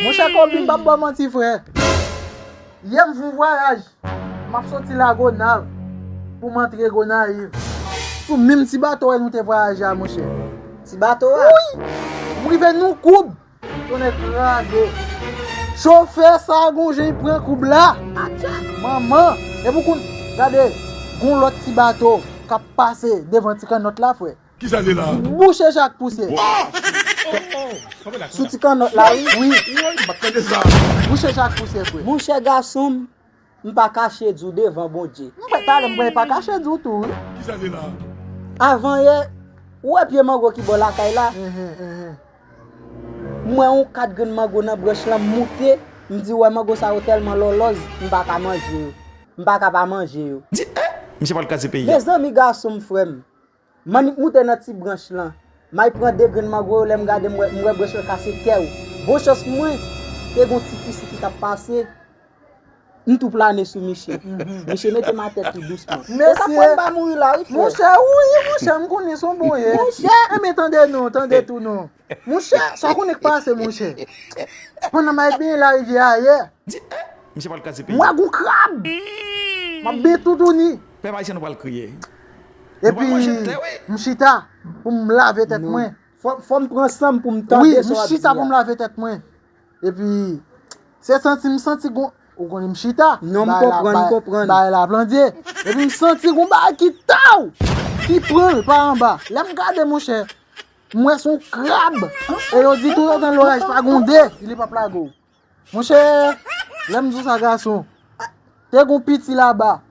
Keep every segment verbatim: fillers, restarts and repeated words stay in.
Monchè Kobe, m p ap ba w manti, frè. Yè m fè yon vwayaj. M ap soti Lagonav pou m antre Gonayiv. Sou menm ti bato wè nou te vwayaje a, monchè. Ti bato a? Wi! M rive nou koub. Tonnè kraze. Chofè sa gon jan li pran koub la. Atcha! Manman! Epi w konn, gade, gon lòt ti bato k ap pase devan ti kannòt la, frè. Kisa l ye la? Bouche Chak pouse. Sou ti kannòt la, wi. Wi. Woy, m pa t tande sa. Bouche Chak pouse, frè. Monchè gason m, m pa kache di w devan Bondye. M pa, talè m pa kache di w tou, wi. Kisa l ye la? Avan yè, ou wè pye mango ki bò lakay la? Enhen, enhen. M wè yon kat grenn mango nan branch lan, m moute, m di, wè mango sa yo tèlman lòlòz, m pa ka manje yo. M pa ka pa manje yo. Di, eh, misye pral kraze peyi a. Mezanmi, gason m, frè m. M annik moute nan ti branch lan. M al pran de grenn mango yo, lè m gade, m wè, m wè branch lan kase kèw. Bon chans mwen, te gon ti fisi ki t ap pase. M tou plane sou misye. Misye mete m atè tou dousman. E sa fè m pa mouri la, wi, frè. Monchè, wi, monchè, m konnen se yon bon ye. Monchè. Enben, tande non, tande tou non. Monchè, sa w konnen k pase, monchè. Pandan m al benyen larivyè a yè, di, eh, misye pral kraze peyi. M wè gon krab. M ap benyen toutouni. Pèp ayisyen, nou pral kriye. Epi, m chita pou m lave tèt mwen. Fò, fò m pran san m pou m tande sa w ap di a. Wi, m chita pou m lave tèt mwen. Epi, se santi m santi gon, ou konnen m chita. Non, m konprann, m konprann. Bagay la plandye. Epi m santi gon bagay ki taw, ki pran l pa anba. Lè m gade, monchè, m wè se yon krab. E yo di toutotan loraj pa gwonde, li p ap lage w. Monchè, lè m di w sa, gason, te gon piti laba,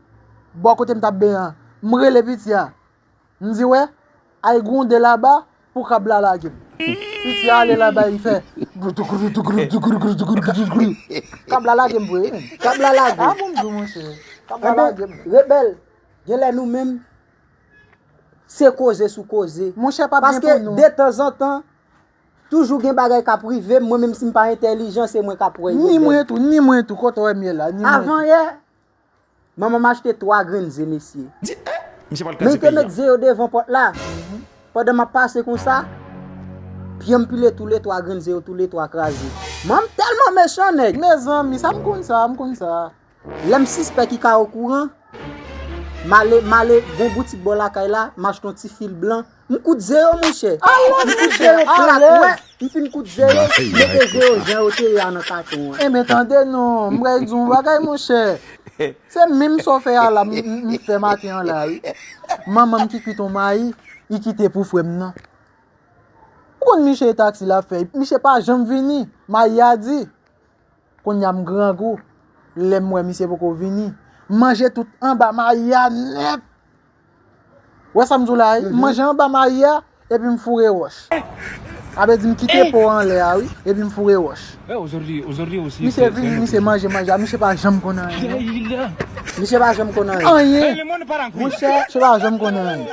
bò kote m t ap benyen an. M rele piti a. M di, wè, al gwonde laba pou krab la lage m. Piti a ale laba, li fè krab la lage m vre, wi, menm. Krab la lage m. A bon, m di w, monchè. Krab la lage m. Rebèl, genlè nou menm, se koze sou koze. Monchè, p ap gen pou nou. Paske detanzantan, toujou gen bagay k ap rive m, mwen menm si m pa entèlijan, se mwen k ap wè yo. Ni mwen tou, ni mwen tou, kote w wè m ye la, ni mwen tou. Avan yè, manman m achte twa grenn ze, mesye. Di, eh, misye pral kraze peyi a. Men li te met ze yo devan pòt la. Pandan m ap pase konsa, pye m pile toule twa grenn ze yo, toule twa kraze. Manman m tèlman mechan, nèg. Mezanmi, sa m konn sa, m konn sa. Lè m sispèk li ka okouran, m ale, m ale gon boutik bò lakay la, m achte yon ti fil blan, m koud ze yo, monchè. M koud ze yo plat, wè. M fin koud ze yo, m mete ze yo jan yo te ye a nan katon an. Enben, tande non, m pral di w yon bagay, monchè. Se menm sa w fè a la, m, m, m fè maten an la, wi. Manman m ki kwit yon mayi, li kite pou frè m nan. Ou konn misye e taksi l ap fè, misye pa janm vini, mayi a di. Kounye a m grangou. Lè m wè misye poko vini, m manje tout anba mayi a nèt. Wè sa m di w la, wi? M manje anba mayi a, epi m foure wòch. Sa vle di m kite po a anlè a, wi, epi m foure wòch. Misye vini, misye manje, manje a, misye pa janm konn anyen. Misye pa janm konn anyen. Anyen. Monchè, misye pa janm konn anyen.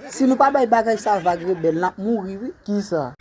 Si nou pa bay bagay sa vag, Rebèl, n ap mouri, wi. Kisa?